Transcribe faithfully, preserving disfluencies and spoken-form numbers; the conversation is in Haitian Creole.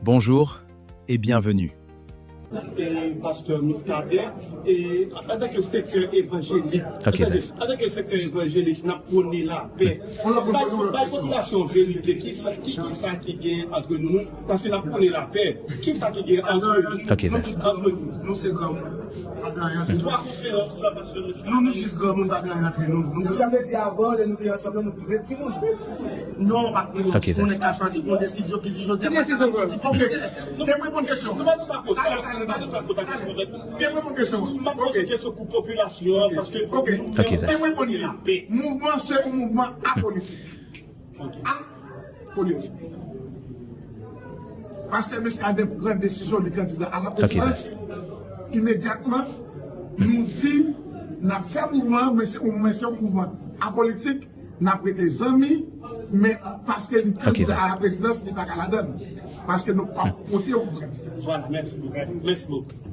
Bonjour et bienvenue. Pastè Muscadin, e antanke sektè evanjelik, Ok, Zès. Antanke sektè evanjelik, n ap pwone lapè. Bay popilasyon verite, ki sa ki, ki sa ki gen ant nou, paske n ap pwone lapè. Ki sa ki gen ant nou? Ok, Zès. Ant nou. Nou se granmoun. Pa gen anyen antre nou. Twa konferans sa, pastè Muscadin. Nou, nou jis granmoun, pa gen anyen antre nou. Nou Sa vle di avan lè nou te ansanm la, nou te timoun. Non, pa nou. Ok, Zès. Moun ka chwazi pran desizyon ki si jodi a pa Ok. Te mwen pon kesyon. Nou pa nou pa kontak. Talè, talè, Nou pa nou pa kontak. Te mwen pon kesyon. M ap poze kesyon pou popilasyon an, paske Ok. Ok, Zès. Te mwen pwone lapè. Mouvman se yon mouvman apolitik. Apolitik. Pastè Muscadin pran desizyon li kandida a la Ok, Zès. prezidansi. Imedyatman, nou di n ap fè mouvman, men se men se yon mouvman apolitik, n ap rete zanmi, men paske li kandida Zès. A la prezidans, li pa ka ladan. Paske nou pa pote yon kandida. Vwala, mèsi bokou. Mèsi bokou.